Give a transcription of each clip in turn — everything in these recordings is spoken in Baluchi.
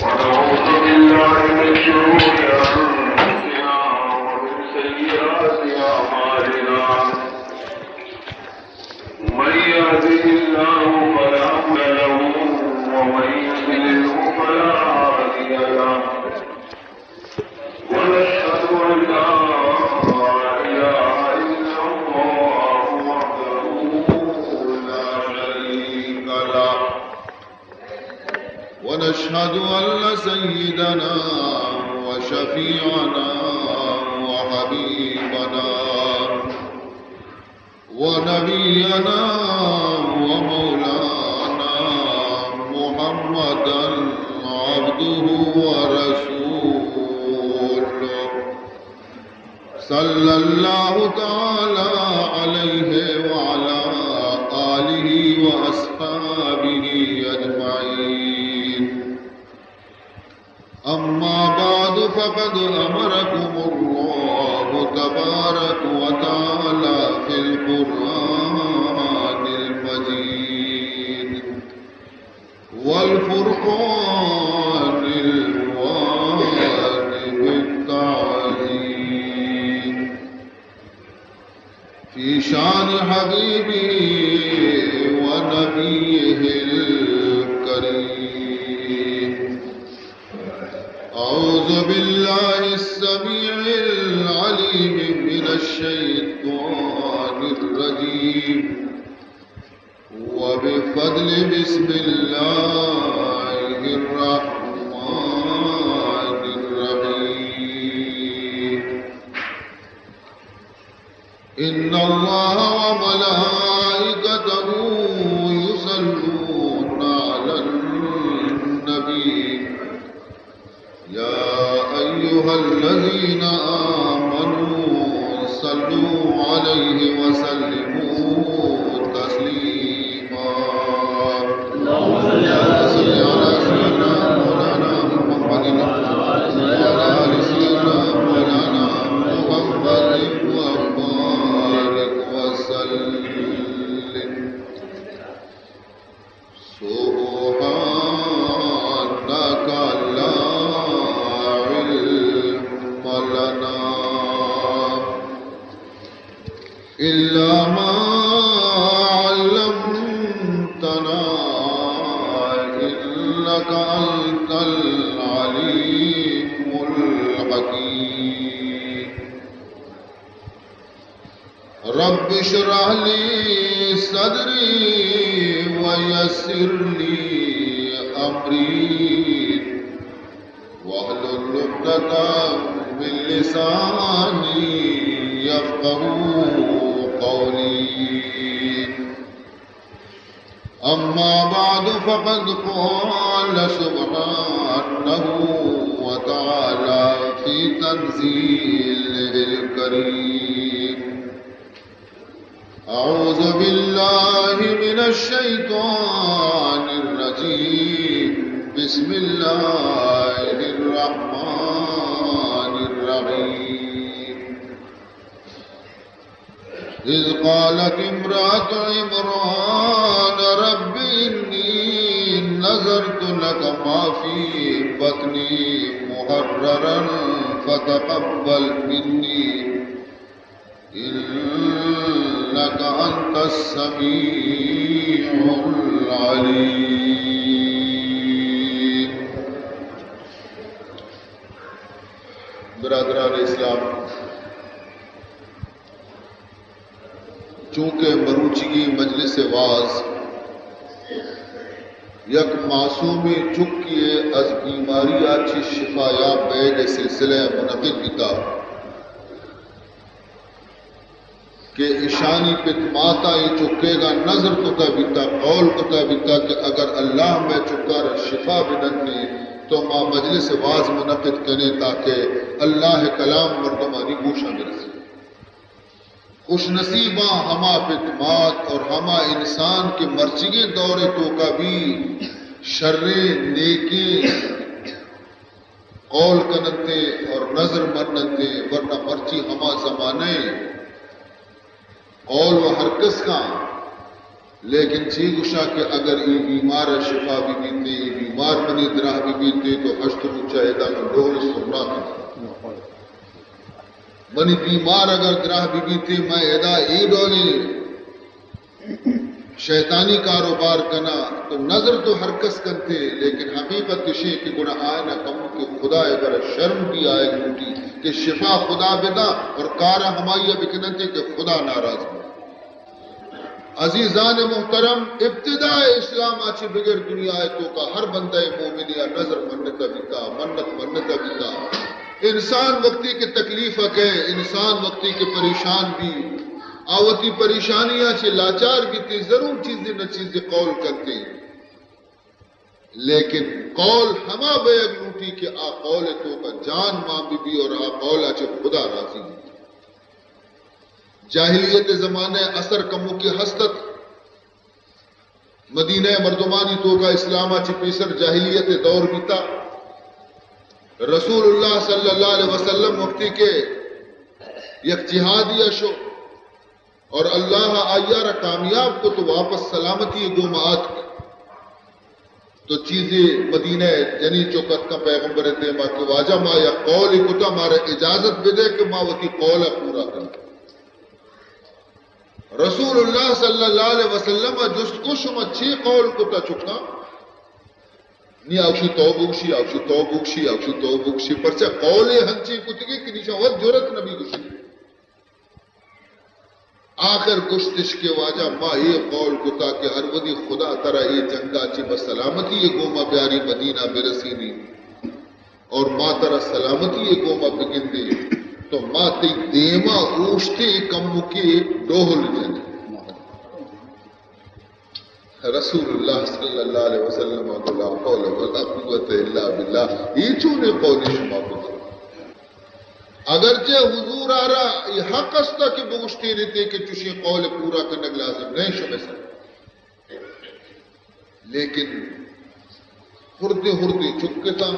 ونعوذ بالله من شرور أنفسنا ومن سيئات أعمالنا. من يهده الله فلا مضل له ومن يضلله فلا هادي له. ونشهد أن لا إله إلا الله وحده لا شريك له. ونشهد أن سيدنا وشفيعنا وحبيبنا ونبينا ومولانا محمدا عبده ورسوله، صلى الله تعالى عليه وعلى آله وأصحابه أجمعين. أما بعد، فقد أمركم الله تبارك وتعالى في القرآن المجيد والفرقان الواجب التعظيم في شان حبيبه ونبيه الكريم. أعوذ بالله السميع العليم من الشيطان الرجيم. وبفضل بسم الله الرحمن الرحيم. إن الله وملائكته يصلون على النبي، يا أيها الذين آمنوا صلوا عليه وسلموا تسليما. اللهم صل على سيدنا مولانا محمد وعلى آل سيدنا مولانا محمد وبارك وسلم. سبحانك لا علم لنا إلا ما علمتنا إنك أنت العليم الحكيم. رب اشرح لي صدري ويسر لي أمري واحلل عقدة من لساني يفقهوا قولي. أما بعد، فقد قال سبحانه وتعالى في تنزيله الكريم: أعوذ بالله من الشيطان الرجيم. بسم الله الرحمن الرحيم. إذ قالت امرأة عمران رب إني نذرت لك ما في بطني محررا فتقبل مني إنك أنت السميع العليم. برادران اسلام، چونکہ مروچیگیں مجلس وعظ یک معصومیں چکے ءِ از بیماری ءَ چہ شفایاب بئیگ ءِ سلسلہ ءَ منعقد بیتا کہ اشانی پت مات ءَ اے چکیگ ءَ نذر کتا بیتا، قول کتا بیتا کہ اگر اللہ مئے چکا را شفا بدنتے تو ما مجلس وعظ منعقد کنیں تاکہ اللہ ءِ کلام مردمانی گوشاں برسیت۔ خوش نصیباں ہما پت مات اور ہما انسان کہ مرچیگیں دور ءِ توکا بھی شریں نیکیں قول کننتے اور نذر مننتے، ورنہ مرچی ہما زمانہ ءِ قول و ہر کس کاں لیکن چی گوشاں کہ اگر اے بیمار ء شفا بہ بیتے، اے بیمار منی دراہ بہ بیتے، تو ہشت روچ ء ادا من ڈول سرنا کناں۔ منی بیمار اگر دراہ بہ بیتے، من ادا اے ڈولیں شیطانی کاروبار کناں، تو نظر تو ہر کس کنتے، لیکن حقیقت اشیں کہ گڑا آئنا کم کہ خدا ء برا شرم بھی آئے لوٹی کہ شفا خدا بداں اور کارا ہمائی ء بکننتے کہ خدا ناراض بہ۔ عزیزان محترم، ابتداء اسلام ء چہ بگر دنیا ء توکا ہر بندہ مومنے ء نظر منتا بیتا، منت منتا بیتا۔ انسان وقتی کہ تکلیف ء کئے، انسان وقتی کہ پریشان بی، آ وتی پریشانی ء چہ لاچار بیتے، ضرور چیزے نہ چیزے قول کنتے۔ لیکن قول ہما بیگ لوٹی کہ آ قول ء توکا جان مان بہ بی اور آ قول ء چہ خدا راضی بی۔ جاہلیت زمانہ اثر کموکے ہست ات۔ مدینہ مردمانی توکا اسلام ء چہ پیسر جاہلیت دور بیتا۔ رسول اللہ صلی اللہ علیہ وسلم وقتی کہ یک جہادی ء شو، اور اللہ آئیا را کامیاب کو تو واپس سلامتی گوما آتک۔ تو چیزے مدینہ جنی چک اتکا پیغمبر دیما کہ واجہ ما یا قول کتا، مارا اجازت بدے کہ ما وتی قول پورا کناں۔ رسول اللہ صلی اللہ علیہ وسلم جست کو شما چی قول کتا چکا؟ نی آوشی تو بگشی، آوشی تو بگشی، آوشی تو بگشی، پرچہ قول ہنچی کتگی کہ نیشان وقت جرت نبی گشی۔ آخر گشتش کہ واجہ ما اے قول کتا کہ ہر وھدی خدا ترا اے جنگا چہ بہ سلامتی ء گوما بیاری مدینہ برسینی اور ما ترا سلامتی ء گوما بگندے تو ما تئی دیما اوشتے کمکے ڈوہل جنیں۔ رسول اللہ صلی اللہ علیہ وسلم ء گو لا حول ولا قوت الا باللہ، اے چونیں قولے شما کت؟ اگرچہ حضور ء را اے حق است کہ بگوشتینتے کہ چشیں قول پورا کنگ لازم نہ شمئے سر، لیکن ہردے ہردے چکتاں،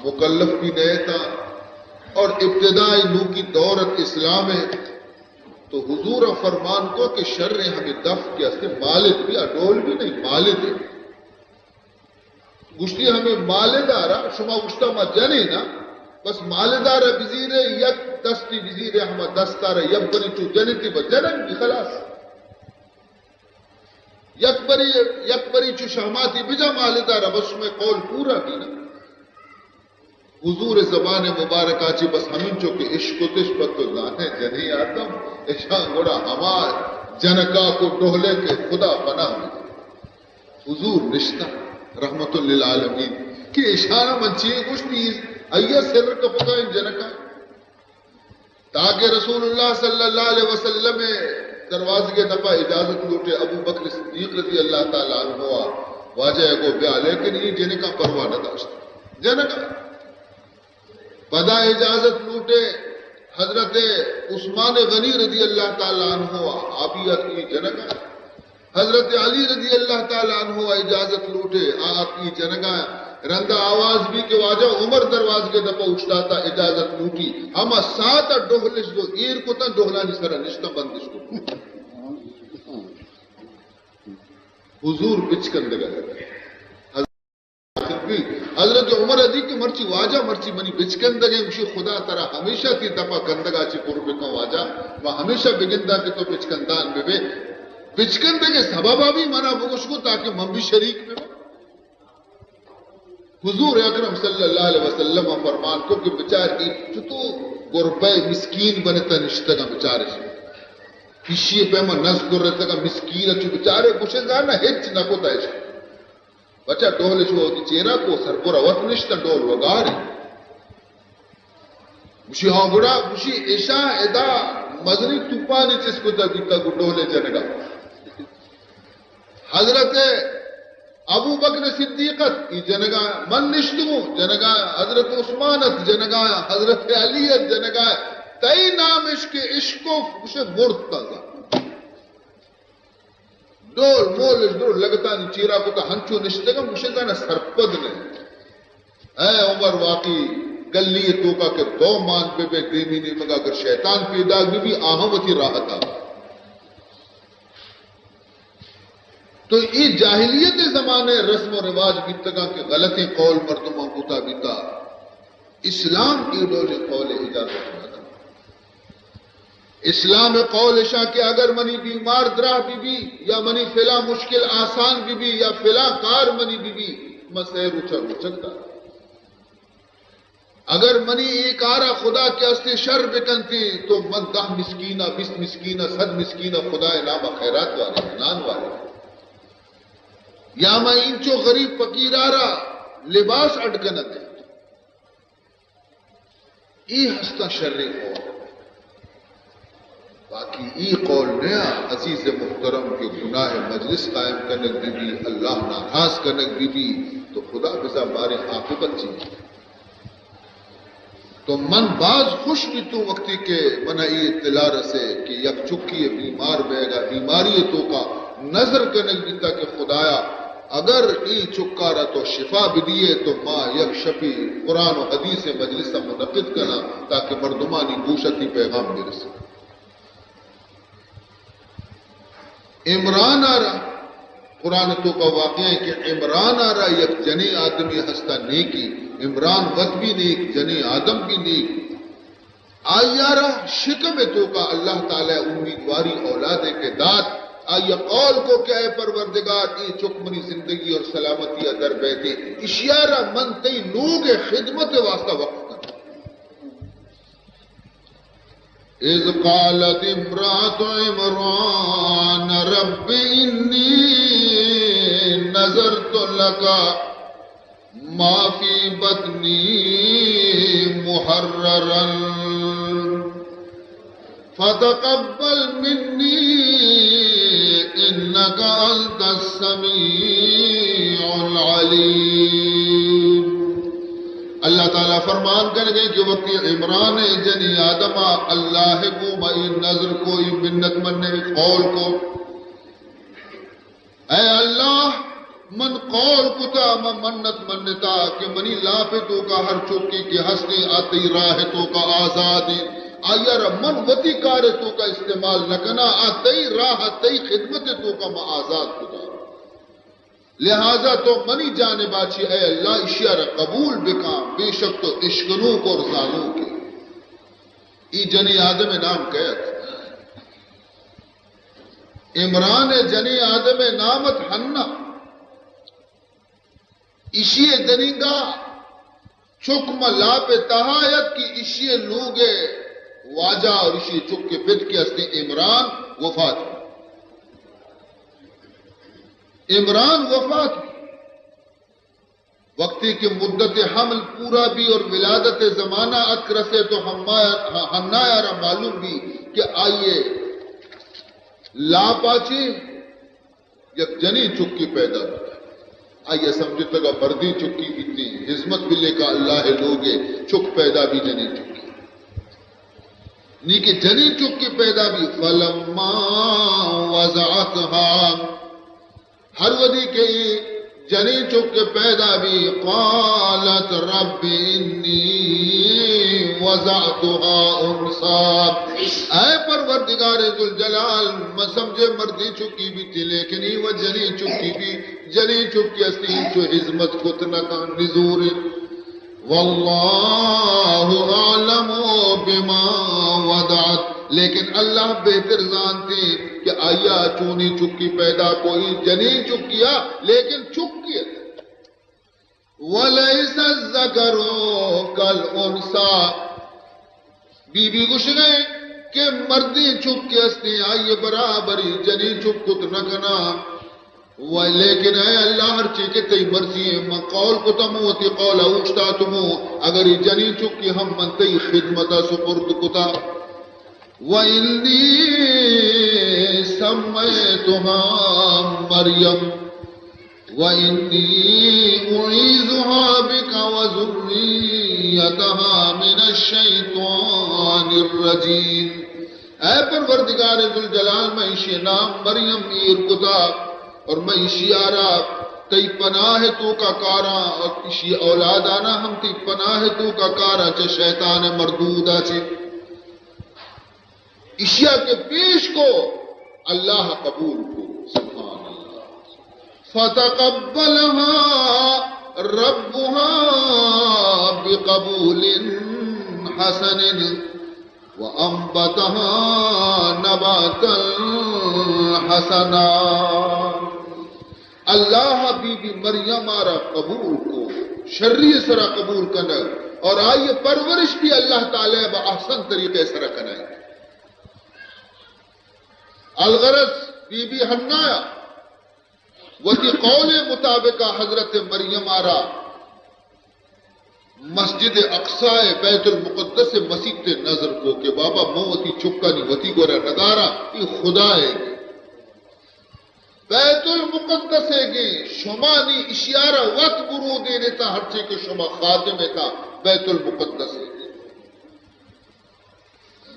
مکلف بھی نہ اتاں، اور ابتدائی نوکی دورت اسلام ہے، تو حضور ء فرمان کو کہ شر ہمیں دف کے استے مالد بھی، آ ڈول بھی نہیں، مالد ہے۔ گوشتی ہمیں مالدارا، شما گوشتا ما جنے نا، بس مالدارا بزیرے، یک دستی بزیرے، ہما دستارا یک بری چو جنتی بس جنن بھی خلاص۔ یک بری، یک بری چو شہماتی بجا مالدارا، بس شمئے قول پورا بینا۔ حضور زبان مبارکا چی بس ہمینچو کہ اشکتش پہ تو زانے جنی آدم، اشان گڑا ہما جنکا کو ڈولے کہ خدا پناہ بی۔ حضور نشتہ رحمت للعالمین کہ اشانا من چی گوشتی، ایا سر کپتا ان جنکا۔ تاکہ رسول اللہ صلی اللہ علیہ وسلم دروازگے دپا اجازت لوٹے، ابو بکر صدیق رضی اللہ تعالی عنہ آ واجہ گو بیا، لیکن یہ جنکا پرواہ نہ داشت۔ جنکا پدا اجازت لوٹے، حضرت عثمان غنی رضی اللہ تعالی عنہ آ، آ بھی اتکی جنکا، حضرت علی رضی اللہ تعالی عنہ آ اجازت لوٹے، آ اتکی جنکا۔ رندا آواز بھی کہ واجہ عمر دروازگے دپا اوشتاتا اجازت لوٹی، ہما ساعت ڈوہلش دو ایر کتا، ڈوہلانی سرا نشتا بندش کو۔ حضور بچکندگا۔ حضرت عمر ادی کہ مرچی واجہ، مرچی منی بچکندگیں، گوشی خدا ترا ہمیشہ تی دپا کندگا چی پر بکن واجہ، ما ہمیشہ بگنداں کہ تو بچکندان ببے۔ بچکندگیں سببا بھی منا بگوش کو تاکہ من بھی شریک بباں۔ حضور اکرم صلی اللہ علیہ وسلم فرمان کو کہ بچار ای چتو گربہ مسکین بنتا نشتگا بچارش۔ کشی پیما نز کرتگا مسکین چو بچارے گوشے زانا ہچ نہ کو تایش۔ بچا ڈولش وتی چیرا کو سربرا وت نشتہ ڈول وگاری۔ گوشی ہاں گڑا، گوشی اشاں ادا مزنی توپانی چست کتا بیتا گو ڈولے جنگا۔ حضرت ابو بکر صدیق ات ای جنگا، من نشتگوں جنگا، حضرت عثمان ات جنگا، حضرت علی ات جنگا، تئی نام اش کہ اشکف گوشے مرد تازہ۔ ڈول مولش ڈول لگتانی چیرا کتا ہنچو نشتگم، گوشے زانا سرپد نہ۔ اے عمر واقعی گلی توکا کہ دو مان بہ بے دیمی نیمگا اگر شیطان پیدا بہ بی آہاں وتی راحتا۔ تو اے جاہلیت ءِ زمانہ ءِ رسم و رواج بیتگاں کہ غلطیں قول مردماں کتا بیتا۔ اسلام اے ڈولیں قول ءِ اجازت نہ دنت۔ اسلام ءِ قول اشاں کہ اگر منی بیمار دراہ بہ بی یا منی فلاں مشکل آسان بہ بی یا فلاں کار منی بہ بی، من سئے روچ ءَ روچگ داراں۔ اگر منی اے کار ءَ خدا کہ ہستیں شر بکنتیں تو من دہ مسکین ءَ، بیست مسکین ءَ، صد مسکین ءَ خدا ءِ نام ءَ خیرات واریں، نان واریں۔ یا من اینچو غریب فقیر ءَ را لباس اڈ کنگ ءَ۔ اے ہستاں شریں قول۔ باقی اے قول نیا عزیز محترم کہ گناہ مجلس قائم کنگ بہ بی، اللہ ناراض کنگ بہ بی، تو خدا بزاں باریں عاقبت چی بیت۔ تو من باز خوش بیتوں وقتی کہ من اے اطلاع رسے کہ یک چکی بیمار بیگا، بیماری توکا نظر کنگ بیتا کہ خدایا اگر اے چکارا تو شفا بدیئے تو ما یک شپی قرآن و حدیث مجلس منعقد کناں تاکہ مردمانی گوشا تئی پیغام برسے۔ عمران ءَ را قرآن ءِ توکا واقعہ ایں کہ عمران ءَ را یک جنیں آدمے ہستا نیکی، عمران وت بھی نیک، جنیں آدم بھی نیک۔ آئی ءَ را شکم ءِ توکا اللہ تعالی امیدواری اولادے کہ دات، آئی ءَ قول کو کہ اے پروردگار، اے چک منی زندگی اور سلامتی ءَ در بیتے، اشی ءَ را من تئی لوگ ءِ خدمت ءِ واسطہ وقف کناں۔ إذ قالت امرأة عمران رب إني نذرت لك ما في بطني محررا فتقبل مني إنك أنت السميع العليم۔ اللہ تعالی فرمان کنگے کہ وقتی عمران ءِ جنی آدم ءَ اللہ ءِ گوما اے نذر کو، اے منت مننے، قول کو، اے اللہ، من قول کتا، من منت منتا کہ منی لاپ ءِ توکا ہر چوکی کہ ہستیں آ تئی راہ ءِ توکا آزادیں، آئی ءَ را من وتی کار ءِ توکا استعمال نہ کناں، آ تئی راہ ءَ تئی خدمت ءِ توکا من آزاد کتا۔ لہذا تو منی جانب ءَ چہ اے اللہ اشی ءَ را قبول بکاں، بے شک تو اشکنوک اور زانوک ئے۔ اے جنیں آدم ءِ نام کئے ات؟ عمران ءِ جنیں آدم ءِ نام ات حنہ۔ اشی ءِ دنیگا چک ماں لاپ ءِ تہا ات کہ اشی ءِ لوگ ءِ واجہ اور اشی ءِ چک ءِ پت کہ استیں عمران وفات بی۔ عمران وفات بی۔ وقتی کہ مدت حمل پورا بی اور ولادت ءِ زمانہ اتک رسے تو حنا ءَ را معلوم بی کہ آئی ءِ لاپ ءَ چہ یک جنیں چکے پیدا بوتگ۔ آئی ءَ سمجھتگ ءَ مردیں چکے بیتیں، ہزمت بلے کا اللہ ءِ لوگ ءِ چک پیدا بی جنیں چکے۔ نی کہ جنیں چکے پیدا بی، فلما وضعتها، ہر وھدی کہ اے جنیں چکے پیدا بی، قالت رب انی وضعتها انثی، اے پروردگار ذوالجلال، من سمجھے مردیں چکی بیتی، لیکن اے و جنیں چکی بی، جنیں چکی استی، چو ہزمت کت نہ کن، نزورے۔ واللہ اعلم بما وضعت، لیکن اللہ بہتر زانتے کہ آئی ءَ چونیں چکی پیدا کو، اے جنیں چکی ءَ، لیکن چکی ات۔ ولیس الذکر کالانثی، بی بی گوشگئے کہ مردیں چک کہ استیں، آئی برابری جنیں چک کت نہ کناں۔ و لیکن اے اللہ، ہرچی کہ تئی مرضی ایں، من قول کتم، وتی قول اوشتاتم، اگر اے جنیں چکی ہم من تئی خدمت سپرد کتا۔ و انی سمیتها مریم، وإني أعيذها بك وذريتها من الشيطان الرجيم۔ اے پروردگار ذوالجلال، من ایشی نام مریم ایر کتا اور من ایشی آرا تئی پناہ توکا کاراں اور ایشی اولادانا ہم تئی پناہ توکا کاراں چہ شیطان مردودا چہ۔ ایشیا کہ پیش کو، اللہ قبول کو۔ سبحان اللہ۔ فتقبلها ربها بقبول حسن وأنبتها نباتا حسنا۔ اللہ بی بی مریم ءَ را قبول کو، شری سرا قبول کنگ، اور آئی پرورش بھی اللہ تعالی با احسن طریقے سرا کنائے۔ الغرض بی بی حنا وتی قول مطابق حضرت مریم ءَ را مسجد اقصی، بیت المقدس مسیت ءَ نذر کو کہ بابا، من وتی چکانی وتی گورا ندارا، ای خدا ہے۔ بیت المقدس ہے گے، شما نی اشیارا وت برو دینے تا، ہرچے کہ شما خادم ہے تا بیت المقدس ہے گے۔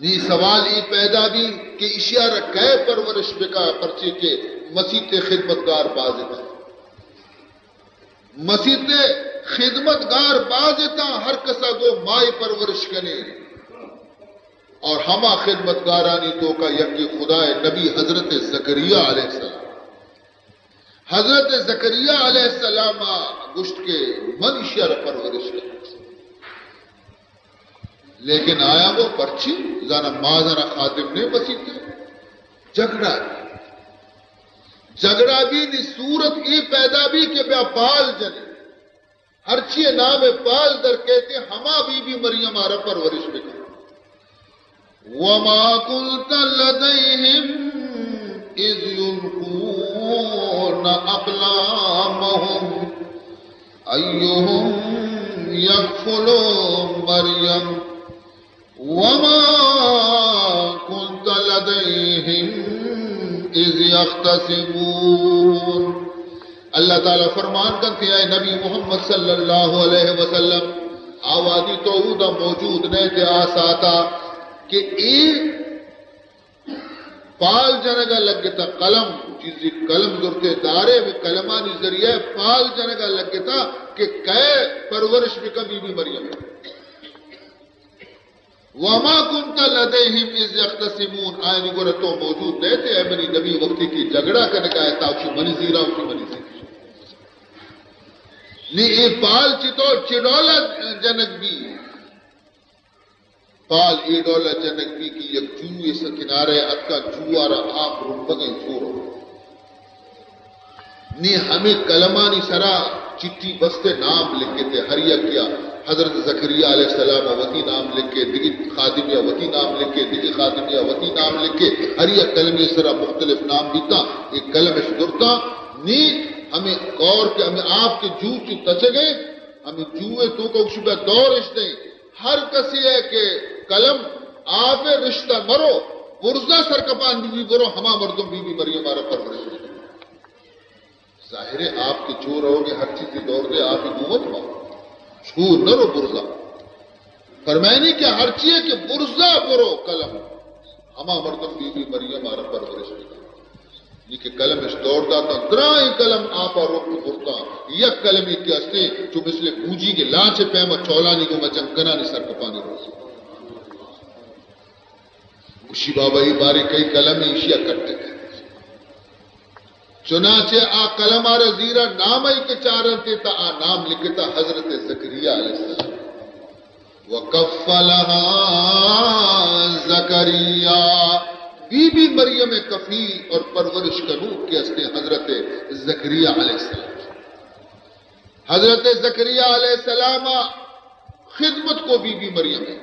نی سوال ای پیدا بی کہ اشیا را کئے پرورش بکا، پرچے کہ مسیت ءِ خدمتگار باز اتاں۔ مسیت ءِ خدمتگار باز اتاں، ہر کسا گو مائی پرورش کنے۔ اور ہما خدمتگارانی توکا یکی خدا ءِ نبی حضرت زکریا علیہ السلام۔ حضرت زکریا علیہ السلام ءَ گوشت کہ من اشیا را پرورش کناں۔ لیکن آیا وہ پرچی زانا مازنا خادم نے بسیتے۔ جھگڑا بی۔ جھگڑا بی نی صورت ای پیدا بی کہ بیا پال جنے۔ ہرچی نام پال در کہتے ہما بی بی مریم ءَ را پرورش بکن۔ وما كنت لديهم إذ يلقون أقلامهم أيهم يكفل مريم وما كنت لديهم إذ يختصمون۔ اللہ تعالی فرمان کنتے، اے نبی محمد صلی اللہ علیہ وسلم، آوازی تو اودا موجود نہ تھے آ ساعتا کہ اے پال جنگا لگتا، قلم، چیزی قلم درتے دارے، بہ قلمانی ذریعہ پال جنگا لگتا کہ کئے پرورش بکن بی بی مریم۔ وما كنت لديهم إذ يختصمون، آیانی گورا تو موجود نہ تھے، اے منی نبی، وقتی کہ جھگڑا کنگا اتاں، اوشی منی زیرا، اوشی منی زیرا۔ نی اے پال چطور، چہ ڈولا جنگ بی؟ پال اے ڈولا جنگ بی کہ یک جوئے سر کنارے اتکا، جوارا آپ رمبگیں زورو۔ نی ہمے قلمانی سرا چٹی بستے نام لکھتے، ہر یکیا حضرت زکریا علیہ السلام وتی نام لکھے، دگی خادمیا وتی نام لکھے، دگی خادمیا وتی نام لکھے، ہر یک قلمی سرا مختلف نام بیتا، ایک قلمش درتا، نی ہمے کور کے، ہمے آپ کے جو چو تچگے، ہمے جوئے توکا اوشی بیا دورش دیں، ہر کسی ہے کہ قلم آپ رشتہ مرو، برزا سرکپان بی بی برو، ہما مردم بی بی مریم ءَ را پرورش بکن۔ ظاہر ہے، آپ کے چو رہو گے، ہر چیز کے دور دے، آپ ہی گومت ہو۔ چو نہ رو برزا۔ فرمائنی کہ ہر چیز کے برزا برو قلم، ہما مردم بی بی مریم ءَ را پرورش بکن۔ نی کہ قلمش دور داتا، درائیں قلم آپا رک برتا، یک قلمی کہ استے، چو مثل بوجی کے لانچ پیما چولانی گوما جنگ کنانی سرکپانی روزی۔ گوشی بابا، ای بارے کئی قلم ایشیا کٹے۔ چنانچہ آ قلم آ را زیرا نام ای کہ چارنتے تا آ نام لکھتا حضرت زکریا علیہ السلام۔ وکفلها زکریا، بی بی مریم کفیل اور پرورش کنوک کے استے حضرت زکریا علیہ السلام۔ حضرت زکریا علیہ السلام خدمت کو بی بی مریم ہے۔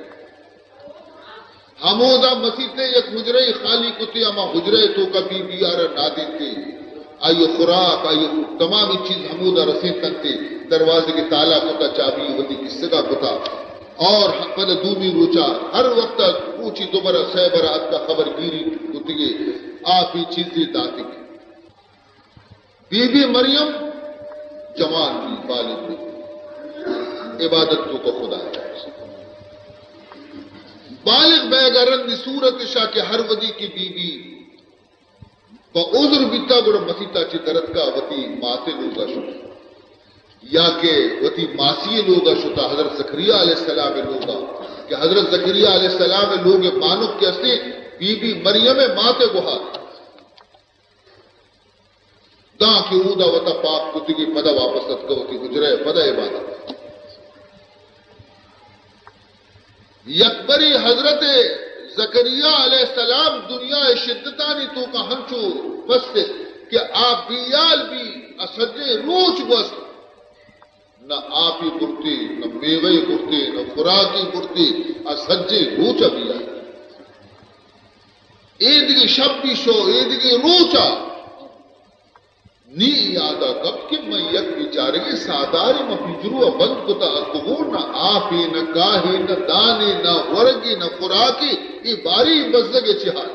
ہمودا مسیت یک حجرہ خالی کتے، ہما حجرہ توکا بی بی آرا نادینتے، آئی خوراک، آئی تمامی چیز ہمودا رسینتنتے، دروازے کے تالا کتا، چابی وتی کسگا کتا، اور پد دومی روچا ہر وقت روچی دو برا سہ برا اتکا خبر گیری کتگے، آپ ہی چیزی داتگے۔ بی بی مریم جوان بی، بالغ بی، عبادت توکا خدا۔ بالغ بیگا رندی صورت شا کہ ہر ودی کہ بی بی پہ عذر بیتا، گڑا مسیتا چی درتکا وتی ماتے لوگا شتا، یا کہ وتی ماسی لوگا شتا، حضرت زکریا علیہ السلام لوگا، کہ حضرت زکریا علیہ السلام لوگ بانک کے استے بی بی مریم ماتے گوہار۔ داں کہ اودا وتا پاک کتگی، پدا واپس اتکہ وتی حجرہ ء، پدا عبادت۔ یک برے حضرت زکریا علیہ السلام دنیا ء شدتانی توکا ہنچو پست کہ آ بیال بی، آ سجیں روچ گوست، نہ آپی برتی، نہ میوہ برتی، نہ خوراکی برتی، آ سجیں روچ ء بیال۔ اے دگہ شپ بی شو، اے دگہ روچ ء نی یاد ء کپت کہ من یک بیچارگے ساہدارے، من پنجرو ء بند کتا اتکگوں، نہ آپے، نہ کاہے، نہ دانے، نہ ورگے، نہ خوراکے، اے باری بزگ ء چہ حال۔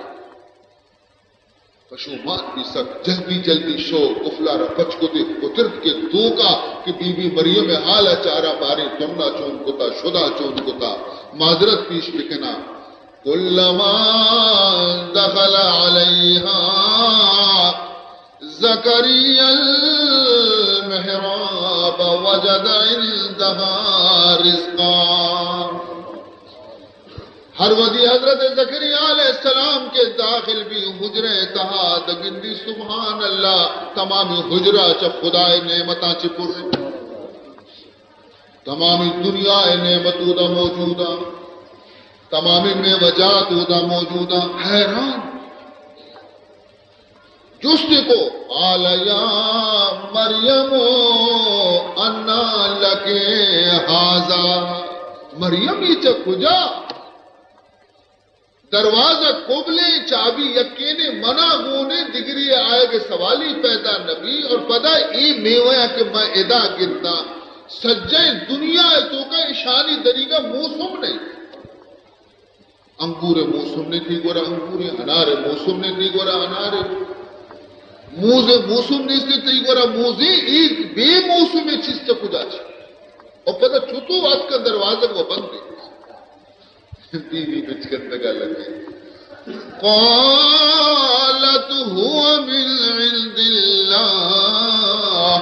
پشومان بی، سک جلدی جلدی شو، کفلا را پچ کتے، اترت کہ توکا کہ بی بی مریم ء حال ء چارا، باریں تنا چون کتا، شدا چون کتا، معذرت پیش بکنا۔ كلما دخل عليها زكريا المحراب وجد عندها رزقا۔ ہر وھدی حضرت زکریا علیہ السلام کہ داخل بی حجرہ تہا، دگندی سبحان اللہ، تمامی حجرہ چہ خدائے نعمتاں چہ پر۔ تمامی دنیا ء نعمت اودا موجود آں، تمامی میوہ جات اودا موجود آں۔ حیران۔ جستے کو، قال یا مریم انا لک ھذا۔ مریم، یہ چہ کجا؟ دروازگ کبلیں، چابی یکینے منا گونے، دگری آیگ سوالی پیدا نبی۔ اور پدا اے میوہ کہ من ادا گنداں، سجہیں دنیا ء توکا اشانی دریگا موسم نہیں۔ انگور موسم نے، تئی گورا انگور، انار موسم نے، تئی گورا انار۔ موز موسم نیست، تئی گورا موزے۔ اے بے موسم چیز چہ کجا چہ؟ اور پدا چتو آتکا دروازگ و بند۔ بی بی بچکندگا لگے۔ قالت هو من عند الله،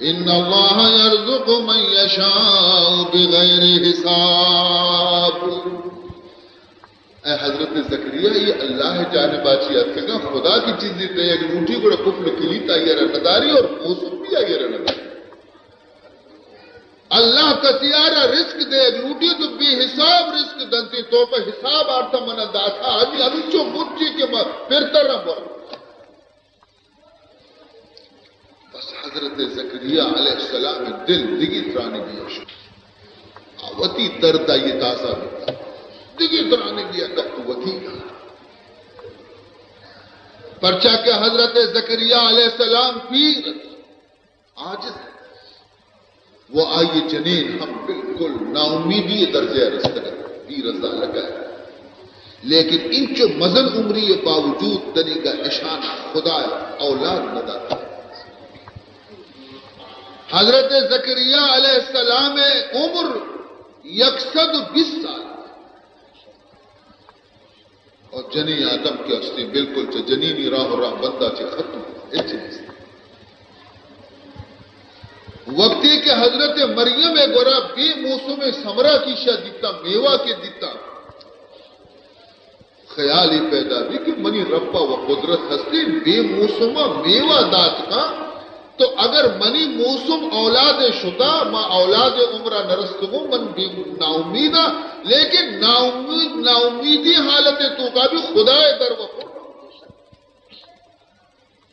ان الله يرزق من يشاء بغير حساب۔ اے حضرت زکریا، یہ اللہ جانبا چی اتکگا، خدا کی چیزی تے یک لوٹی گڑا قفل کلیت آئی را نداری اور موسم بھی آئی را نداری۔ اللہ کسیارا رزق دے لوٹی تو بے حساب رزق دنتی، تو پہ حساب آرتا منا داتا، ابھی انچو مرچی کہ ما پھرتا رہا بر۔ بس حضرت زکریا علیہ السلام دل دگی ترانی گیا شو۔ آ وتی درد آئی تازہ بتا۔ دگی ترانی گیا گپ وتی۔ پرچا کہ حضرت زکریا علیہ السلام پیر عاجز۔ و آئی جنین ہم بالکل ناامیدی درجہ رستگ ات، پیر زالک ء۔ لیکن انچو مزن عمری باوجود دنیگا اشان خدا اولاد نہ داتا۔ حضرت زکریا علیہ السلام عمر یک سد و بیست سال۔ اور جنین آدم کہ ہستی بالکل چہ جنینی راہ و راہ بندا چہ ختم، ہچ نیست۔ وقتی کہ حضرت مریم گورا بے موسم ثمرہ کیشا دیتا، میوہ کے دیتا، خیالی پیدا بی کہ منی ربا و قدرت ہستی، بے موسم میوہ دات کا، تو اگر منی موسم اولاد شتا، ما اولاد عمرہ نرستگوں، من بے ناامیداں، لیکن ناامید، ناامیدی حالت توکا بھی خدائے در وفا۔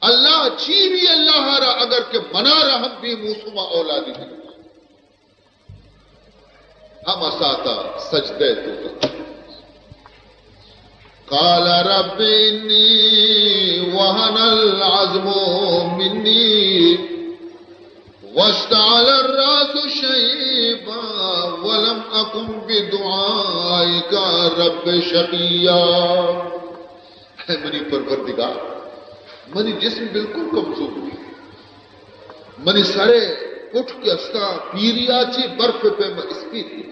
اللہ چی بھی اللہ را، اگر کہ منا را ہم بے موسم اولادی دی۔ ہم اساتا سجدہ توکا۔ قال رب إني وهن العظم مني واشتعل الرأس شيبا ولم أكن بدعائك رب شقيا۔ اے منی پروردگار، منی جسم بالکل کمزور بی، منی سرے پٹھ کہ استا پیریا چی برف پیما اسپیت بی۔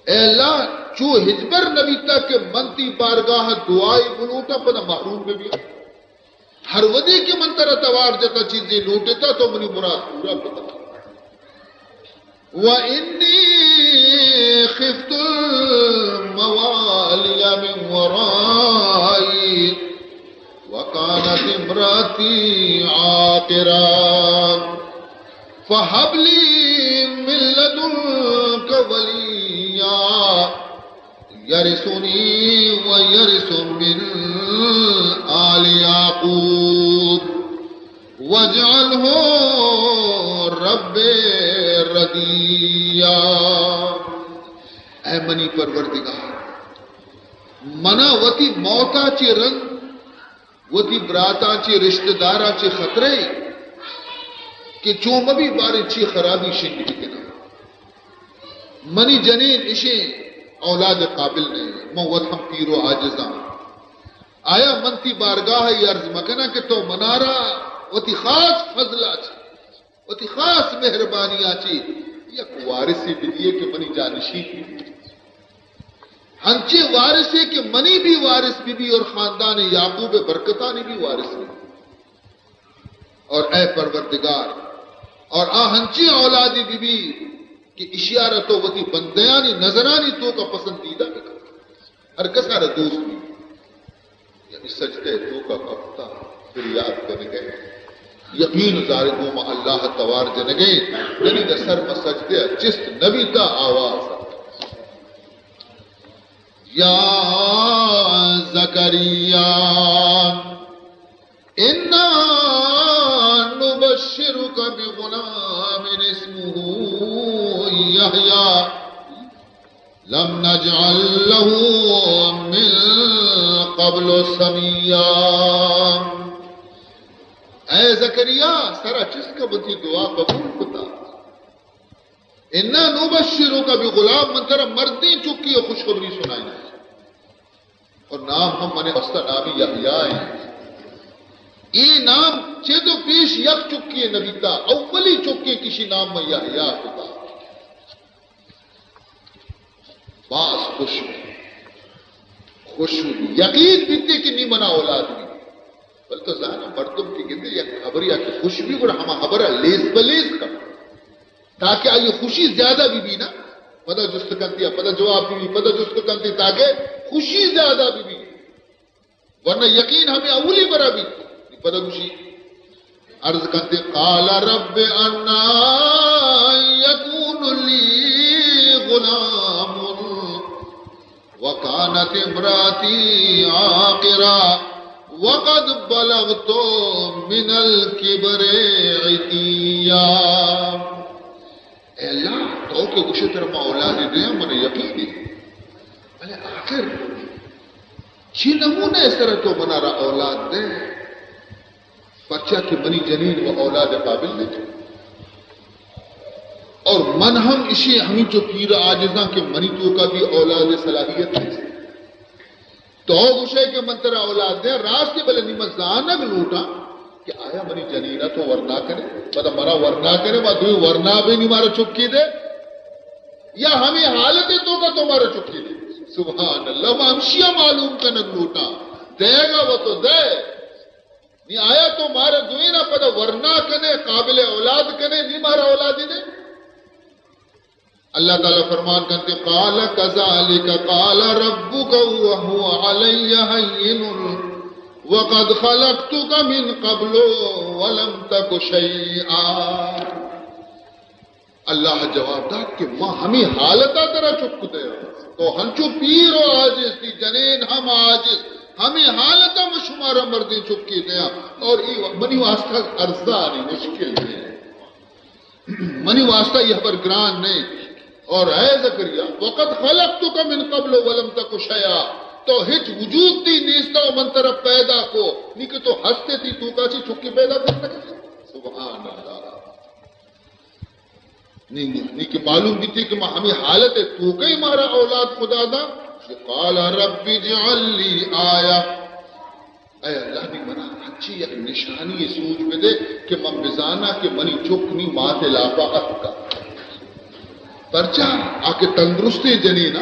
اے اللہ، چو ہچبر نبیتا کہ من تئی بارگاہ دعائے بلوٹا پدا محروم ببیا۔ ہر وھدے کہ من ترا توار جتا چیزے لوٹتا تو منی مراد پورا کتا۔ وإني خفت الموالي من ورائي وكانت امرأتي عاقرا فهب لي من لدنك وليا يرثني ويرث من آل يعقوب واجعله رب رضيا۔ اے منی پروردگار، منا وتی موتا چہ رند وتی براتاں چہ، رشتہ داراں چہ خطرہ اے کہ چو مہ بی باریں چی خرابی شنگ بکناں۔ منی جنین اشیں اولاد قابل نہ ایں، من وت ہم پیر و عاجزاں۔ آیا من تئی بارگاہ ء عرض مکناں کہ تو منارا وتی خاص فضلا چہ، وتی خاص مہربانیا چہ یک وارثے بدیئے کہ منی جانشین بہ بی؟ ہنچیں وارثے کہ منی بھی وارث بہ بی اور خاندان یعقوب برکتانی بھی وارث بہ بی۔ اور اے پروردگار، اور آ ہنچیں اولادے بہ بی کہ اشیارا تو وتی بندیانی نظرانی توکا پسندیدہ بکن، ہر کسارا دوست بہ بی۔ یعنی سجدہ توکا کپتا فریاد کنگے، یقین زارے گوما اللہ توار جنگے، یعنی دا سر ما سجدہ چست نبیتا آواز۔ يا زكريا إنا نبشرك بغلام اسمه يحيى لم نجعل له من قبل سميا۔ اے زکریا، سرا چست کہ من تئی دعا قبول کتا۔ انا نبشرک بغلام، من ترا مردیں چکے ء خوشخبری سنائیناں۔ اور نام ہم من واسطہ نامی یحییٰ ایں۔ اے نام چد و پیش یک چکے نبیتا، اولی چکے کشی نام من یحییٰ کتا۔ باز خوش، خوش یقین بیتے کہ نی منا اولاد بی۔ بل تو زانا مردم کہ گندے یک خبری آ کہ خوش بی گڑا ہما خبر لیس بلیس کن۔ تاکہ آئی خوشی زیادہ بہ بی نا، پدا جست کنتی، پدا جواب بہ بی، پدا جست کنتی تاکہ خوشی زیادہ بہ بی، ورنہ یقین ہمیں اولی برا بی۔ پدا گوشی، عرض کنتی، قال رب أنى يكون لي غلام وكانت امرأتي عاقرا وقد بلغت من الكبر عتيا۔ اے اللہ، تو کہ گوشے ترا ما اولادے دیاں، من یقین ایں۔ بلے آخر چی نمونہ ء سر تو منارا اولاد دے؟ پرچا کہ منی جنین و اولاد قابل نہ۔ اور من ہم اشی ہمینچو پیر عاجزاں کہ منی توکا بھی اولاد صلاحیت نیست۔ تو گوشے کہ من ترا اولاد دے، راست، بلے نی من زانگ لوٹاں کہ آیا منی جنینا تو ورنا کنے؟ پدا منا ورنا کنے، ما دوی ورنا بے نی مارا چکی دے؟ یا ہمیں حالت توکا تو مارا چکی دے؟ سبحان اللہ، ما ہمشیا معلوم کنگ لوٹاں۔ دے گا وہ تو دے۔ نی آیا تو مارا دوینا پدا ورنا کنے، قابل اولاد کنے، نی مارا اولادی دے؟ اللہ تعالی فرمان کنتے، قال كذلك قال ربك وهو علي هين وقد خلقتك من قبل ولم تك شيئا۔ اللہ جواب دات کہ ما ہمیں حالتا ترا چک دیا، تو ہنچو پیر و عاجز، تئی جنین ہم عاجز، ہمیں حالتا ما شمارا مردیں چکے دیا، اور ای منی واسطہ ارزان ایں، مشکل نہیں، منی واسطہ یہ خبر گران نہیں۔ اور اے زکریا، وقد خلقتك من قبل ولم تك شيئا، تو ہچ وجود تئی نیستا و من ترا پیدا کو، نی کہ تو ہستے، تئی توکا چی چکے پیدا کر سکے۔ سبحان اللہ۔ نی، نی، نی کہ معلوم بیتی کہ ما ہمیں حالت توکے مارا اولاد خدا دا۔ قال رب اجعل لي آية۔ اے اللہ، نی منا ہنچی یک نشانی سوج بدے کہ من بزانا کہ منی چک نی مات لاپا اتکا۔ پرچا آ کہ تندرستیں جنینا،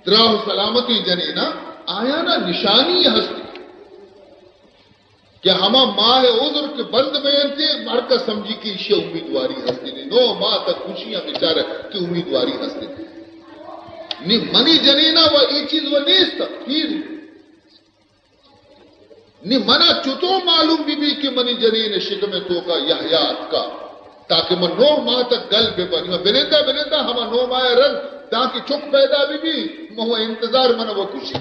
دراہ و سلامتیں جنینا، آیانا نشانی ہستی۔ کہ ہما ماہ عذر کہ بند بینتے، ہر کس سمجھی کہ ایشی امیدواری ہستی نہیں۔ نو ماہ تک خوشیاں بیچارہ کہ امیدواری ہستی نہیں۔ نی منی جنینا و ای چیز و نیست، پیر۔ نی منا چتو معلوم بی بی کہ منی جنین شکم توکا یحییٰ اتکا، تاکہ من نو ماہ تک گل بہ بنی؟ من بنندہ بنندہ ہما نو ماہ رند دانکہ چک پیدا بی بی، مہو انتظار منا و کشی۔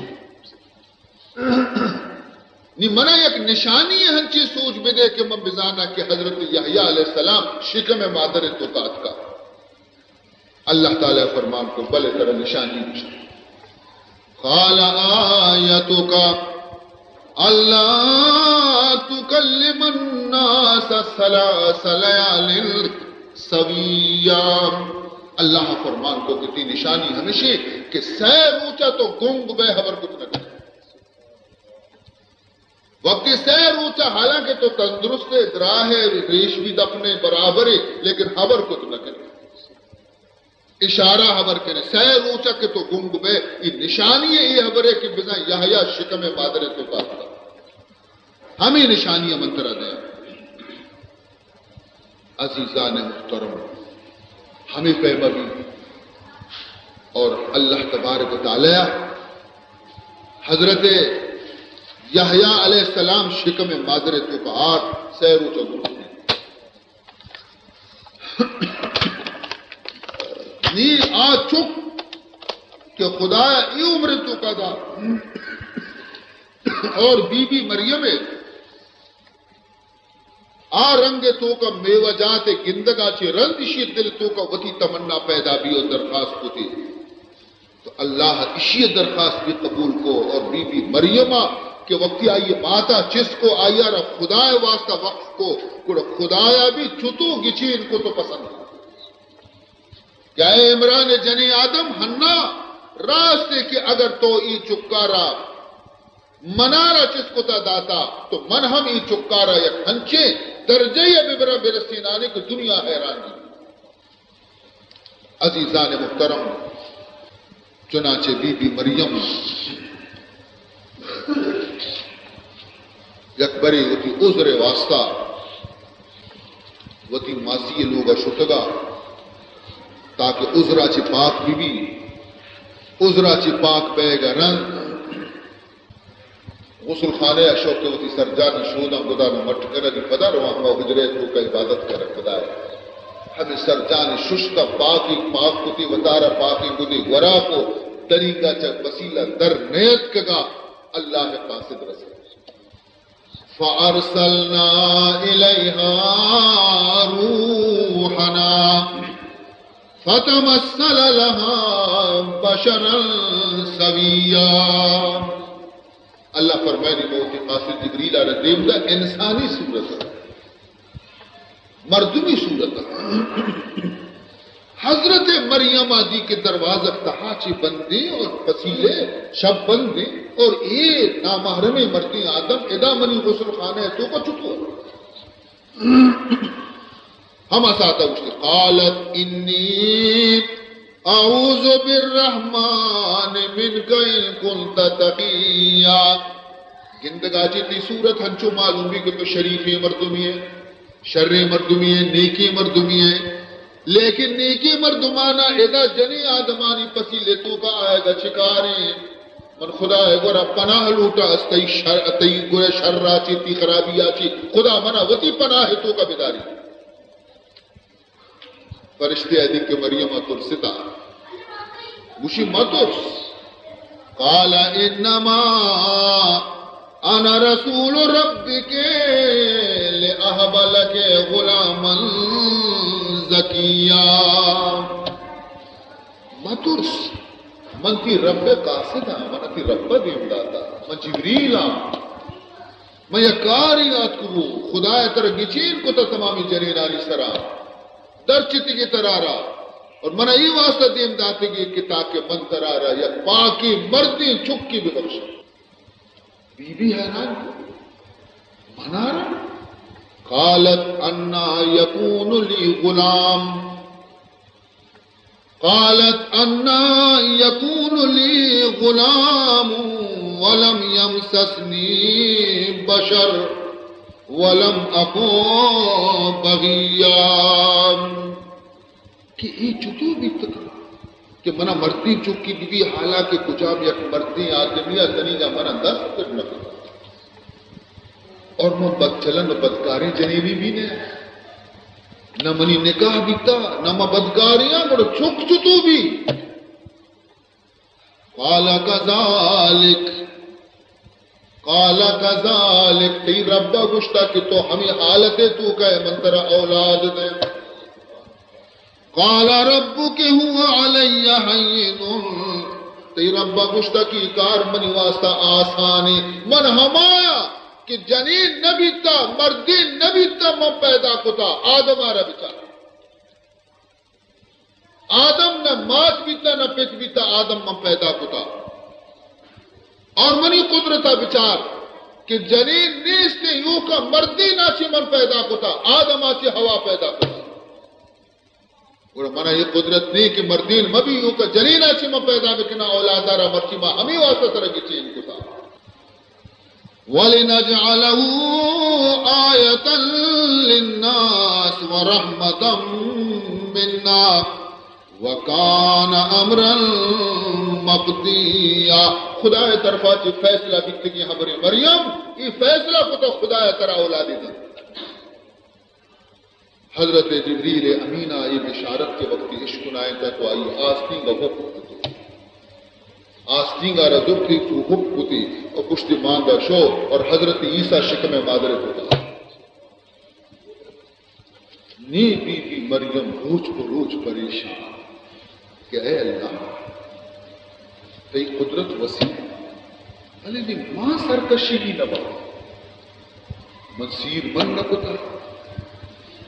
نی منا یک نشانی ہنچی سوج بدے کہ من بزانا کہ حضرت یحییٰ علیہ السلام شکم مادر توکا اتکا۔ اللہ تعالی فرمان کو، بلے ترا نشانی گوشت۔ قال آیتک الا تکلم الناس ثلاث لیال سویا۔ اللہ فرمان کو کہ تی نشانی ہمیشی کہ سہ روچا تو گنگ بے، حبر کت نہ کنے۔ وقتی سہ روچا، حالانکہ تو تندرست ئے، دراہ ئے، ریش بھی دپنے برابر ئے، لیکن حبر کت نہ کنے۔ اشارہ حبر کنے، سہ روچا کہ تو گنگ بے، ای نشانی ئے، ای حبر ئے کہ بزاں یحییٰ شکم مادر توکا۔ ہمے نشانی من ترا دیاں۔ عزیزان محترم، ہمے پیما بی اور اللہ تبارک و تعالی حضرت یحییٰ علیہ السلام شکم مادر توکا آت، سہ روچا گنگ بی۔ نی آ چک کہ خدایا ای عمر توکا دا، اور بی بی مریم ئے آ رنگ توکا میوہ جات گندگا چہ رند اشی دل توکا وتی تمنا پیدا بی و درخواست کتی۔ تو اللہ اشی درخواست بھی قبول کو، اور بی بی مریم کہ وقتی آئی ماتا چست کو، آئی را خدائے واسطہ وقف کو، گڑا خدایا بھی چتو گچین کو تو پسند کو کہ اے عمران جنی آدم، حنا، راست ہے کہ اگر تو ای چکارا منارا چست کتا داتا، تو من ہم ای چکارا یک ہنچیں درجہ ببرا برسینانے کہ دنیا حیران بی۔ عزیزان محترم، چنانچہ بی بی مریم یک برے وتی عذر واسطہ وتی ماسی لوگا شتگا، تاکہ عذرا چہ پاک بی بی۔ عذرا چہ پاک بیگا رند غسل خانہ ء شو کہ وتی سرجانی شوداں گدانا مٹ کنگی پدا رواں ہما حجرہ ء توکا عبادت کنگ پدا ء ہمے سرجانی ششت ء پاکی پاک کتی، وتارا پاکی گدی گورا کو، دریگا چہ وسیلہ در نیتکگا اللہ ء قاصد رسید۔ فارسلنا الیہا روحنا فتمثل لها بشرا سویا۔ اللہ فرمائنی، ما وتی قاصد جبریل آرا دیم دا انسانی صورت، مردمی صورت۔ حضرت مریم آ دی کہ دروازگ تہا چی بندیں اور پسیلے شب بندیں اور اے نامحرمیں مردیں آدم ادا منی غسل خانہ توکا چطور؟ ہما ساعتا گوشتی، قالت انی اعوذ بالرحمن منک ان کنت تقیا۔ گندگا چی تی صورت ہنچو معلوم بی کہ تو شریفیں مردمی ہے، شریں مردمی ہے، نیکیں مردمی ہے، لیکن نیکیں مردمانا ادا جنیں آدمانی پسیلے توکا آیگا چکاریں؟ من خدا ء گورا پناہ لوٹاں، از تئی شر، تئی گورا شر ء چی، تئی خرابی ء چی، خدا منا وتی پناہ ء توکا بداری۔ فرشتے ء دید کہ مریم ء ترستا، گوشی، مہ ترس۔ قال انما انا رسول ربک لاہب لک غلاما زکیا۔ مہ ترس، من تی رب ء قاصد آں، من تی رب ء دیم داتا، من جبریل آں، من یک کارے آتکگوں، خدا ء ترا گچین کتا تمامی جنینانی سرا، در چتگے ترارا، اور من ء اے واسطہ دیم داتگے کہ تاکہ من ترارا یک پاکیں مردیں چکے ببخشاں۔ بی بی حیران بوت، منارا؟ قالت انا یکون لی غلام، قالت انا یکون لی غلام ولم یمسسنی بشر ولم اک بغیا۔ کہ اے چطور بیت کنت کہ منا مردیں چکی بہ بی، حالانکہ کجام یک مردیں آدمی ء دنیگا منا دست پر نہ کت۔ اور من بدچلن و بدکاریں جنینی بھی نہ، نہ منی نکاح بیتا، نہ من بدکاریں، گڑا چک چتو بھی؟ قال كذلك، قال كذلك، تئی رب ءَ گوشتا کہ تو ہمے حالت ءِ توکا ئے، من ترا اولاد دے۔ قال ربك هو علي هين، تئی رب ءَ گوشتا کہ اے کار منی واسطہ آسانے، من ہمایا کہ جنین نہ بیتا، مردین نہ بیتا، من پیدا کتا، آدم ءَ را بچار۔ آدم نہ مات بیتا، نہ پت بیتا، آدم من پیدا کتا۔ اور منی قدرتا بچار کہ جنین نیست، ایوکا مردینا چہ من پیدا کتا، آدما چہ حوا پیدا کتا۔ گڑا منا اے قدرت نی کہ مردین مبی، ایوکا جنینا چہ من پیدا بکنا اولادارا، مرچی ما ہمے واسطہ ترا گچین کتا۔ ولنجعله آية للناس ورحمة منا وكان أمرا مقضيا۔ خدائے طرفا چہ فیصلہ بیتگیں ہبرے مریم، اے فیصلہ کتا خدائے ترا اولادے دنت۔ حضرت جبریل امین ءَ اے بشارت کہ وقتی اشکنائینتا تو آئی آستینگ ءَ ہپ کتی، آستینگ ءَ را زرتی تو ہپ کتی و پشتی مانگا شو اور حضرت عیسیٰ شکم مادر کتا۔ نی بی بی مریم روچ پہ روچ پریشان کہ اے اللہ، تئی قدرت وسیع، بلے نی ما سرکشی بھی نہ با، من سیر من نہ کتا۔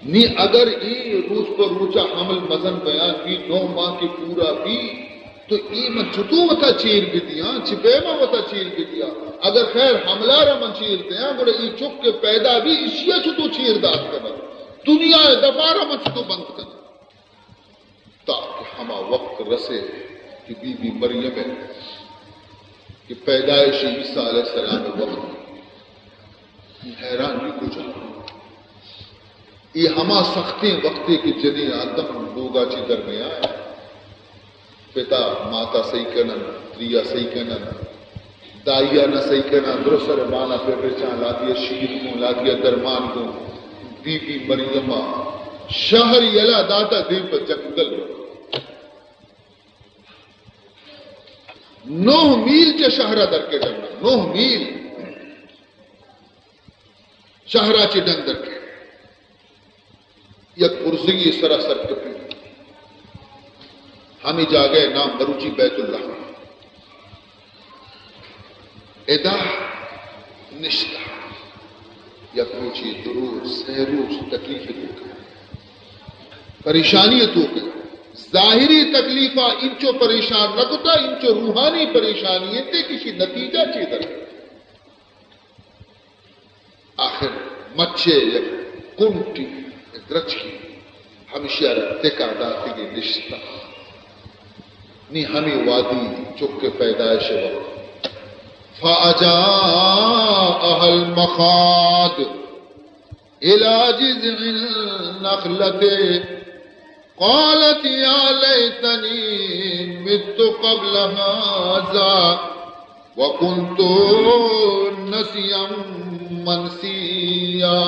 نی اگر اے روچ پہ روچا حمل مزن بیان بی، نو ماہ کے پورا بی، تو اے من چتو وتا چیر بدیاں، چہ پیما وتا چیر بدیاں؟ اگر خیر حملہ را من چیر دیاں، گڑا اے چک کے پیدا بی، اشیا چتو چیر دات کناں؟ دنیا دپارا من چتو بند کناں؟ تاکہ ہما وقت رسے کہ بی بی مریم ءِ کہ پیدائش عیسیٰ علیہ السلام ءِ وقت، حیران بی کجا؟ اے ہما سختیں وقتے کہ جنین آدم لوگا چہ در نیائے، پتا ماتا سہی کنن، تریا سہی کنن، دائیا نہ سہی کناں، درست سر بانا پر رچاں، لاتیا شیر گوں، لاتیا درمان گوں۔ بی بی مریم ءَ شہر یلا داتا، دیم پہ جنگل۔ نو میل چہ شہرا در کے ڈنا، نو میل شہرا چہ ڈن در کے۔ یک برزگی سرا سر کپی۔ ہمے جاگہ ءِ نام مروچی بیت اللہ۔ ادا نشتہ۔ یک روچے، دو روچ، سہ روچ تکلیف ءِ توکا، پریشانی ءِ توکا۔ ظاہری تکلیفا انچو پریشان نہ کتا، انچو روحانی پریشانی انت کہ اشی نتیجہ چے در آخر مچے یک کنٹی، یک درچکی، ہمشی ءَ را تکا داتگی نشتہ۔ نی ہمے وہدی چک پیدائش وقت۔ فأجاءها المخاض إلى جذع النخلة قالت يا ليتني مت قبل هذا وكنت نسيا منسيا۔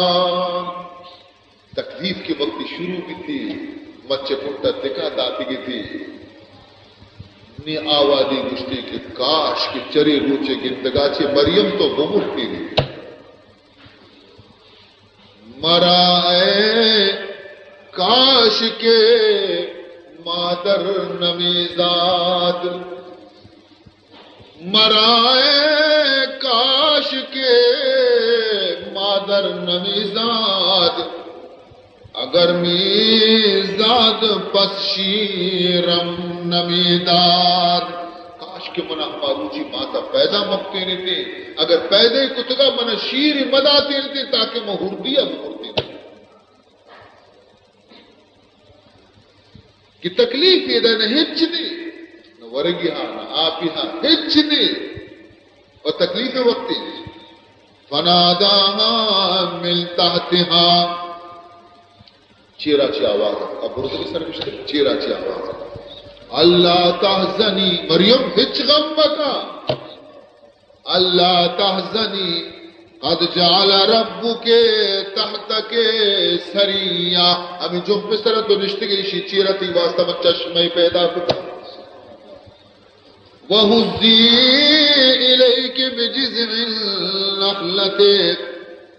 تکلیف کہ وقتی شروع بیتی، مچ کنٹا تکا داتگی تھی، نی آ وہدی گوشتی کہ کاش کہ چرے روچے گندگا چہ مریم تو بمرتی نی۔ مرا اے کاش کہ مادر نمیزاد، مرا اے کاش کہ مادر نمیزاد، اگر میزاد پس شیرم نمیداد۔ کاش کہ منا ہما روچی ماتا پیدا مکتینتی، اگر پیدا کتگا منا شیر مداتینتی تاکہ من ہردیا بمرتینتی۔ کہ تکلیف ادا نہ ہچ نی، نہ ورگی ہا، نہ آپی ہا، ہچ نی۔ و تکلیف وقتی۔ فناداها من تحتها۔ چیرا چی آواز، اب برزگی سر گشتے، چیرا چی آواز۔ الا تحزنی، مریم ہچ غم مکا۔ الا تحزنی، قد جعل ربك تحتك سريا۔ ہمے جمپ سرا تو نشتگے، ایشی چیرا تئی واسطہ من چشمے پیدا کتا۔ وهزي إليك بجذع النخلة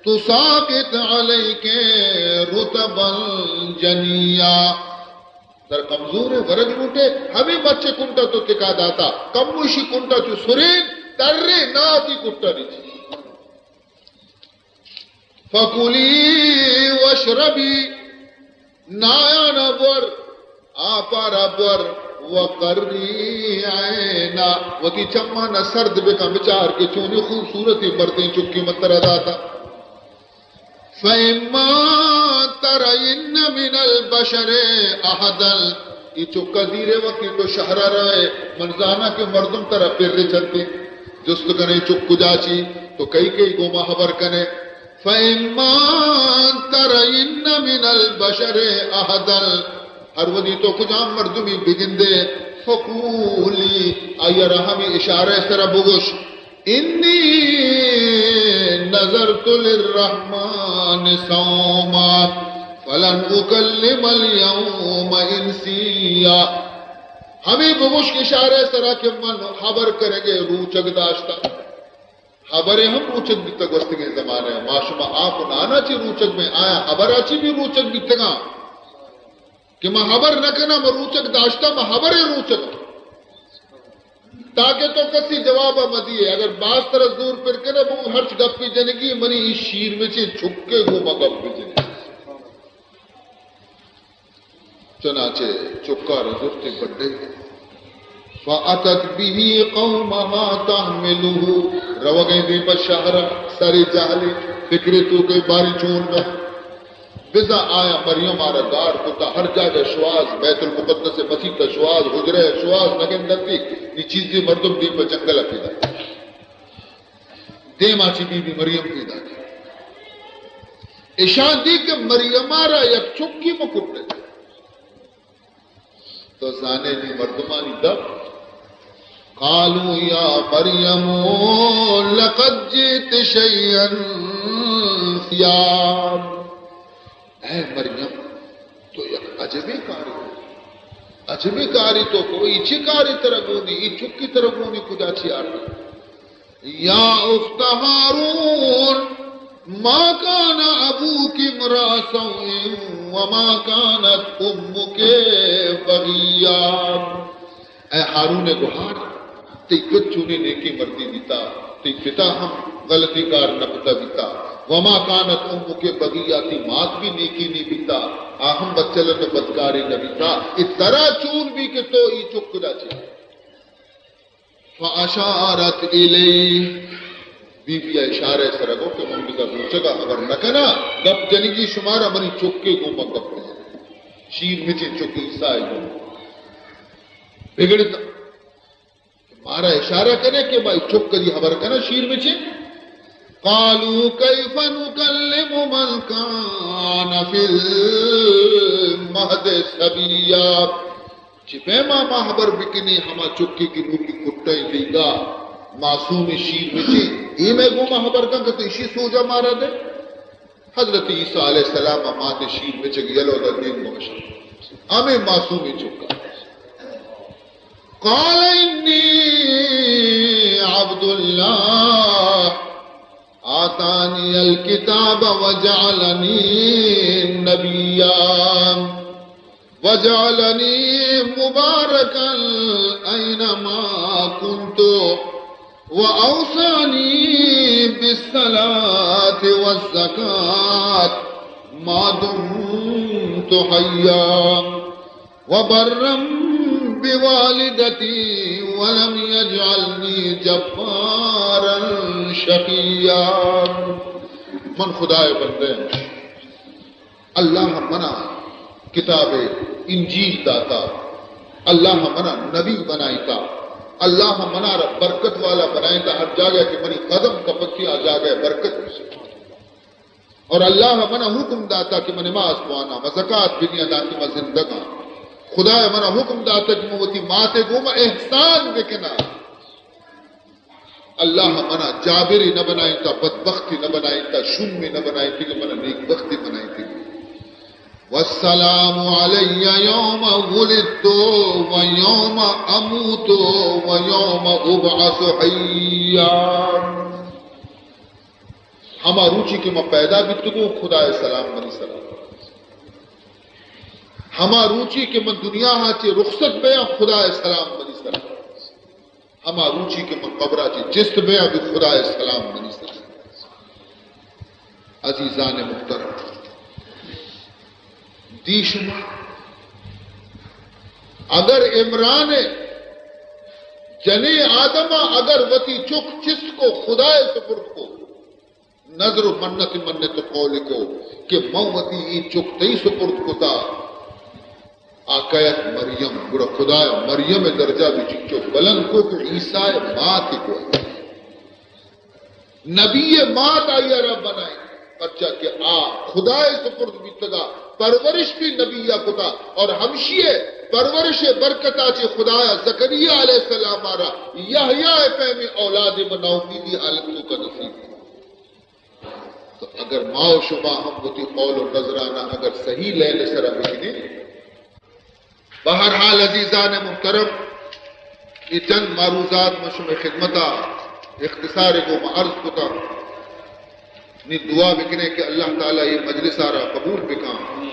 تساقط عليك رطبا جنيا۔ ترا کمزوریں، ورگ لوٹے، ہمے مچ ءِ کنٹا تو تکا داتا، کموشی کنٹا چو سرین، ترے ناتی کنٹا ریچی۔ فکلی واشربی، نایانا بور، آپارا بور، وقری عینا، وتی چمانا سرد بکن، بچار کہ چونی خوبصورتی مردیں چکی من ترا داتا۔ فإما ترين من البشر أحدا، اے چکا زیرے وقتی تو شہرا روئے، من زاناں کہ مردم ترا پر چنتے، جست کنے چک کجا چی، تو کئی کئی گوما خبر کنے۔ فإما ترين من البشر أحدا، ہر وھدی تو کجام مردمی بگندے، فقولی، آئی ءَ را ہمے اشارہ ءِ سرا بگوش، إني نذرت للرحمن صوما فلن أكلم اليوم إنسيا۔ ہمے بگوش کہ اشارہ ءِ سرا کہ من ہبر کنگ ءِ روچگ داشتہ۔ ہبرے ہم روچگ بیتگ گوستگیں زمانہ ءَ۔ ما شما آپ و نانا چی روچگ بیں، آیا ہبرا چی بھی روچگ بیتگاں؟ کہ ما ہبر نہ کناں، ما روچگ داشتہ، ما ہبرے روچگ۔ تاکہ تو کسی جواب ءَ مہ دیئے۔ اگر باز ترا زور پر کنے، بگو ہرچ گپے جنگی، منی اے شیر مچیں چکے گوما گپ بجنے۔ چنانچہ چکا را زرتی بڈے۔ فأتت به قومها تحمله، روگیں دیم پہ شہر، سرے جہلے، فکرے تو کہ باری چون بہ۔ بزاں آیاں مریم ءَ را گار کت، ہر جاگہ شواز، بیت المقدس ءِ مسیت ءَ شواز، حجرہ ءَ شواز نہ گندنتی، نی چیزے مردم دیم پہ جنگل ءَ پیدا۔ دیما چی بی بی مریم پیدا۔ اشاں دی کہ مریم ءَ را یک چکی مکٹے۔ تو زانے نی مردمانی دپ۔ قالوا يا مريم لقد جئت شيئا فريا۔ اے مریم، تو یک عجبیں کارے، عجبیں کارے تو کو، اے چی کارے ترا گونی، اے چکی ترا گونی کجا چی آرتی؟ يا أخت هارون ما كان أبوك امرأ سوء وما كانت أمك بغيا۔ اے ہارون ءِ گوہار، تئی پت چونیں نیکیں مردے بیتا، تئی پتا ہم غلطیں کار نہ کتا بیتا۔ وما كانت أمك بغيا، تئی مات بھی نیکیں نہ بیتا، آ ہم بدچلن و بدکارے نہ بیتا۔ اے ترا چون بی کہ تو اے چک کجا چی؟ فأشارت إليه، بی بی ءَ اشارہ ءِ سرا گو کہ من بزاں روچگ ءَ ہبر نہ کناں، گپ جنگی شمارا، منی چکے گوما گپ بجن۔ شیر مچیں چک عیسیٰ ءِ گوما بگڑتا۔ مارا اشارہ کنے کہ ما چک دی ہبر کناں شیر مچیں۔ قالوا كيف نكلم من كان في المهد صبيا۔ چی پیما ما ہبر بکنیں ہما چکے کہ نوکی کٹائیں دیگا، معصوم شیر مچیں، اے مئے گوما ہبر کن کہ تو اشی سوجا مارا دے؟ حضرت عیسیٰ علیہ السلام ءِ مات ءِ شیر مچگ یلو دات دیم گوشت۔ ہمے معصومیں چکا۔ قال إني عبد الله آتاني الكتاب وجعلني نبيا وجعلني مباركا أينما كنت وأوصاني بالصلاة والزكاة ما دمت حيا وبرا بوالدتي ولم يجعلني جبارا شقيا۔ من خدا ءِ بندہ آں۔ اللہ منا کتاب انجیل داتا، اللہ منا نبی بنائیتا، اللہ منا را برکت والا بنائیتا، ہر جاگہ کہ منی قدم کپتی آ جاگہ برکت بسے۔ اور اللہ منا حکم داتا کہ من نماز بوانا، من زکات بدیاں دانکہ من زندگاں۔ خدا منا حکم داتا کہ من وتی ماتے گوما احسان بکنا۔ اللہ منا جابرے نہ بنائینتا، بدبختے نہ بنائینتا، شومے نہ بنائینتگی، منا نیکبختے بنائینتگی۔ والسلام علی یوم ولدت و یوم اموت و یوم ابعث حیا۔ ہما روچی کہ من پیدا بیتگوں، خدائے سلام منی سرا۔ ہما روچی کہ من دنیا ءَ چہ رخصت بیاں، خدائے سلام منی سرا۔ ہما روچی کہ من قبرا چہ چست بیاں، بی خدائے سلام منی سرا۔ عزیزان محترم، دی شما، اگر عمران جنیں آدما اگر وتی چک چست کو، خدائے سپرد کو، نذر و منت منت و قول کو کہ من وتی اے چک تئی سپرد کتا، آ کئیت؟ مریم۔ گڑا خدایا مریم درجہ بھی چنچو بلند کو کہ عیسیٰ مات کو۔ نبی مات آئی را بنائیں، پرچا کہ آ خدائے سپرد بیتگا، پرورش بھی نبی کتا، اور ہمشی پرورش برکتا چہ خدایا زکریا علیہ السلام را یحییٰ پیمیں اولاد بہ ناامیدی حالت تو کا نصیب۔ تو اگر ما و شما ہم وتی قول و نظرانا اگر صحیح لیل سرا بکنیں۔ بہرحال عزیزان محترم، یہ چند معروضات من شمئے خدمتا اختصار گو ما عرض کتا۔ نی دعا بکنیں کہ اللہ تعالی یہ مجلس آرا قبول بکاں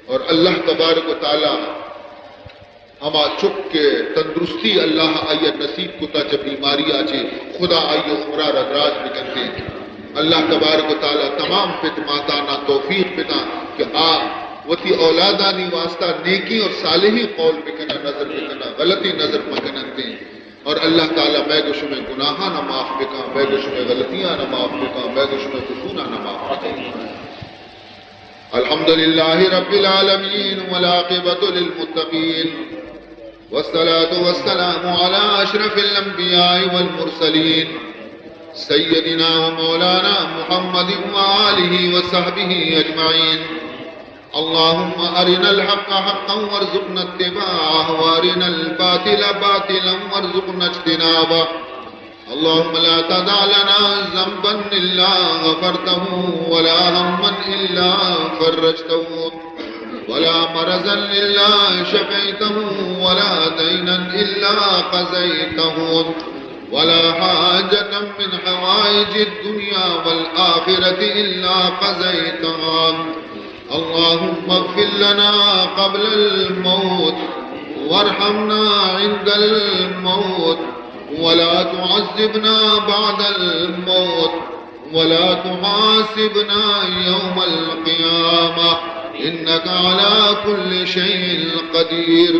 اور اللہ تبارک و تعالی ہما چک کہ تندرستی اللہ آئی ءَ نصیب کتا چہ بیماری ءَ چہ، خدا آئی ءِ عمر ءَ را دراج بکنتیں۔ اللہ تبارک و تعالی تمام پت ماتانا توفیق بداں کہ آ وتی اولادانی واسطہ نیکی اور صالحی قول بکناں، نظر بکناں، غلطی نظر مکننتیں۔ اور اللہ تعالی مئے گو شمئے گناہانا معاف بکاں، مئے گو شمئے غلطیانا معاف بکاں، مئے گو شمئے قصورانا معاف بکاں۔ الحمد لله رب العالمين، والعاقبة للمتقين، والصلاة والسلام على أشرف الأنبياء والمرسلين، سيدنا ومولانا محمد وآله وصحبه أجمعين. اللهم أرنا الحق حقا وارزقنا اتباعه، وأرنا الباطل باطلا وارزقنا اجتنابه. اللهم لا تدع لنا ذنبا إلا غفرته، ولا هما إلا فرجته، ولا مرضا إلا شفيته، ولا دينا إلا قضيته، ولا حاجة من حوائج الدنيا والآخرة إلا قضيتها. اللهم اغفر لنا قبل الموت، وارحمنا عند الموت، ولا تعذبنا بعد الموت، ولا تحاسبنا يوم القيامة، إنك على كل شيء قدير.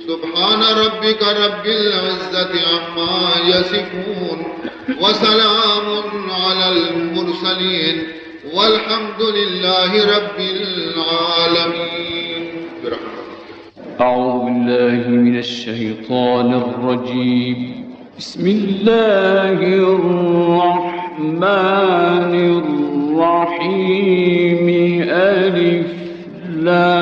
سبحان ربك رب العزة عما يصفون، وسلام على المرسلين، والحمد لله رب العالمين. برحمتك. أعوذ بالله من الشيطان الرجيم. بسم الله الرحمن الرحيم. ألف لام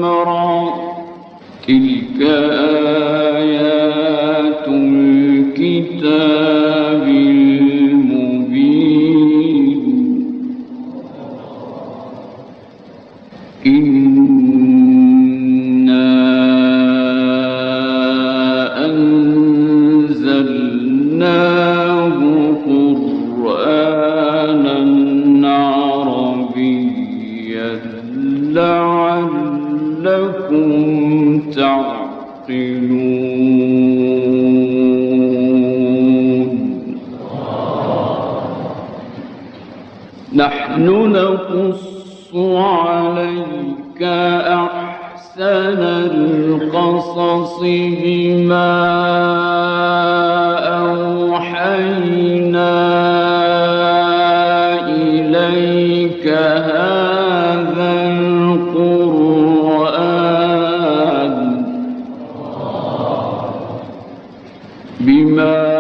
را. تلك آيات الكتاب المبين. إنا أنزلناه قرآنا عربيا لعلكم تعقلون. نحن نقص عليك أحسن القصص بما أوحينا إليك هذا القرآن، بما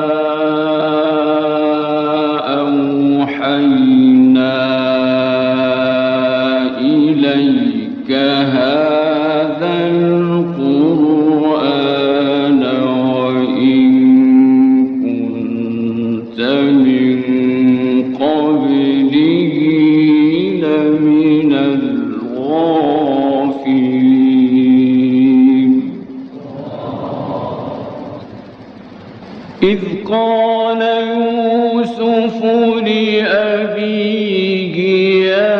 أوحينا إليك هذا القرآن أبيه يا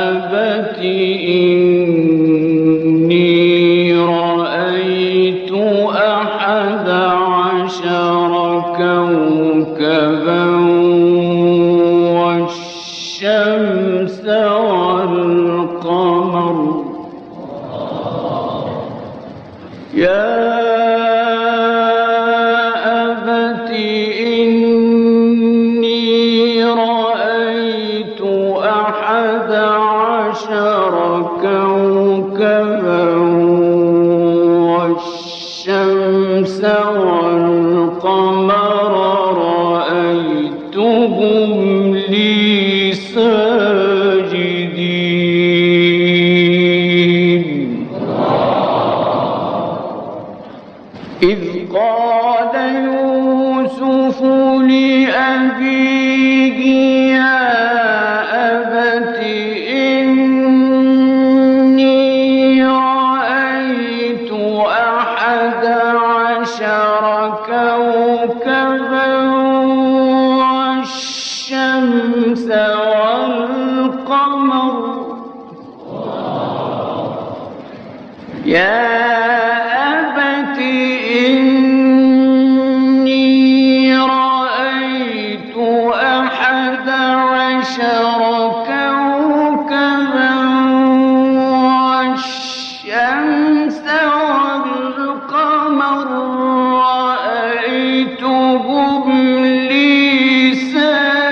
أبت إني رأيت أحد عشر كوكبا والشمس والقمر يا أبت إني رأيت أحد عشر كوكبا والشمس والقمر رأيتهم لي ساجدين. إذ قال يوسف لأبيه يا أبت إني رأيت أحد عشر كوكبا والشمس والقمر يا أبت إني رأيت أحد عشر كوكبا والشمس والقمر رأيتهم لي ساجدين.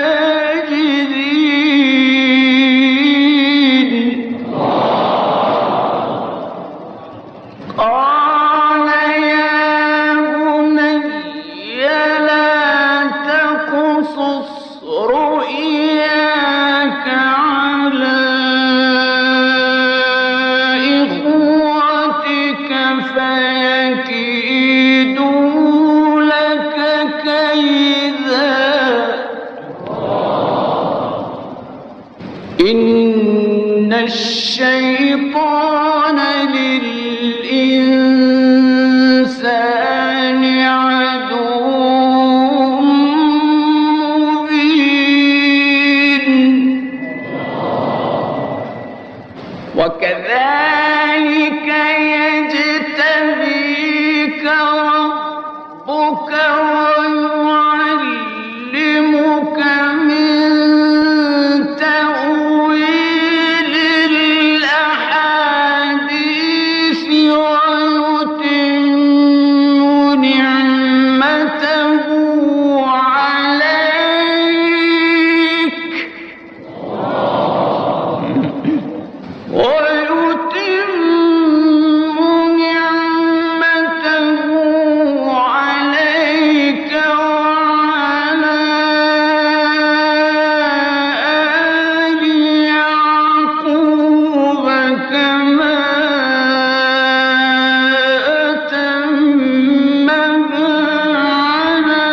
قال يا بني لا تقصص رؤياك على إخوتك فيكيدوا لك كيدا. إن الشيطان للإنسان عدو مبين. وكذلك يجتبيك ربك ويعلمك من تأويل الأحاديث ويتم نعمته عليك ويتم نعمته عليك وعلى آل يعقوب كما أتمها على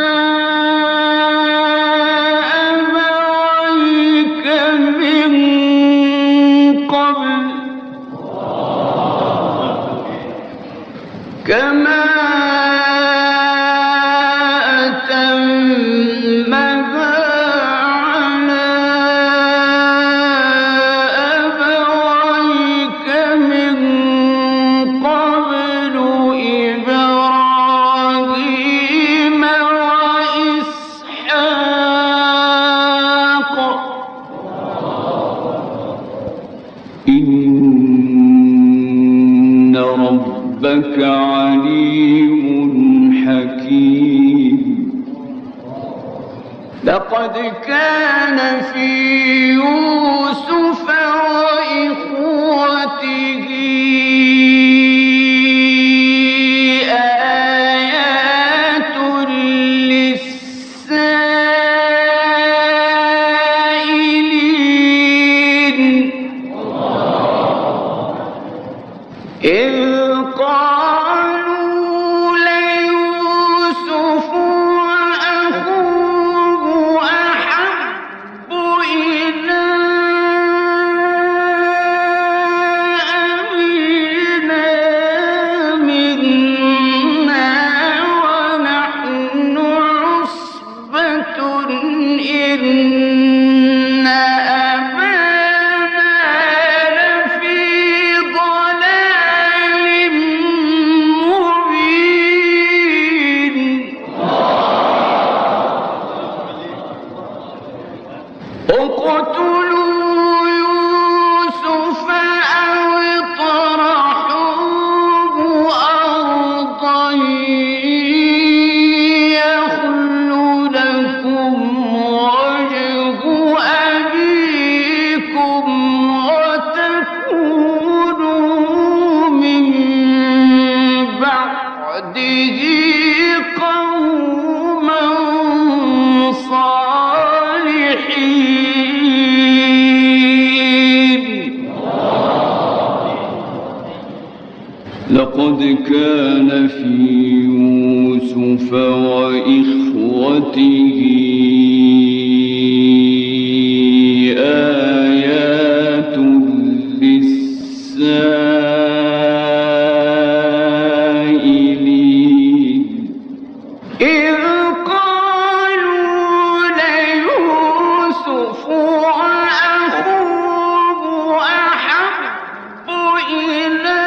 أبويك من قبل كما أتمها على أبويك من قبل إبراهيم وإسحاق إن ربك عليم حكيم. لقد كان في يوسف وإخوته آيات للسائلين. إذ قالوا ليوسف وأخوه أحب إلى أبينا إن أبانا لفي ضلال مبين. اقتلوا يوسف أو اطرحوه أرضا يخل لكم وجه أبيكم وتكونوا من بعده قوما صالحين. لقد كان في يوسف وإخوته آيات للسائلين. إذ قالوا ليوسف وأخوه أحب إلى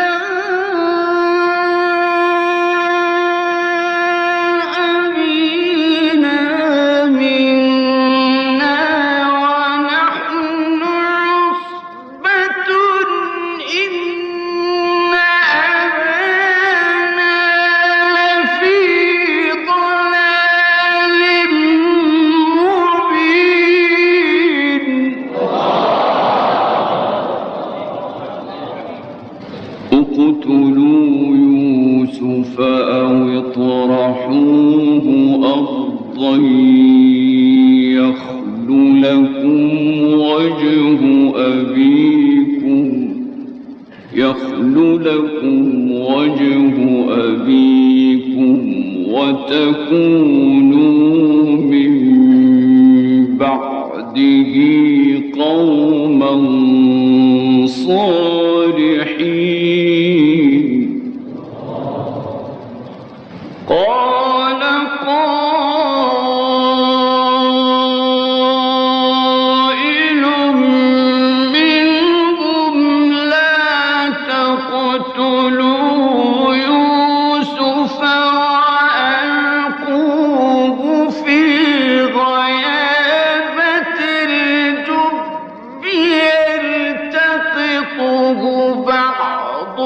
أبينا منا ونحن عصبة إن أبانا لفي ضلال مبين. اقتلوا يوسف أو اطرحوه أرضا يخل لكم وجه أبيكم، يخل لكم وجه أبيكم وتكونوا من بعده قوما صالحين. قال قائل منهم لا تقتلوا يوسف وألقوه في غيابة الجب يلتقطه بعض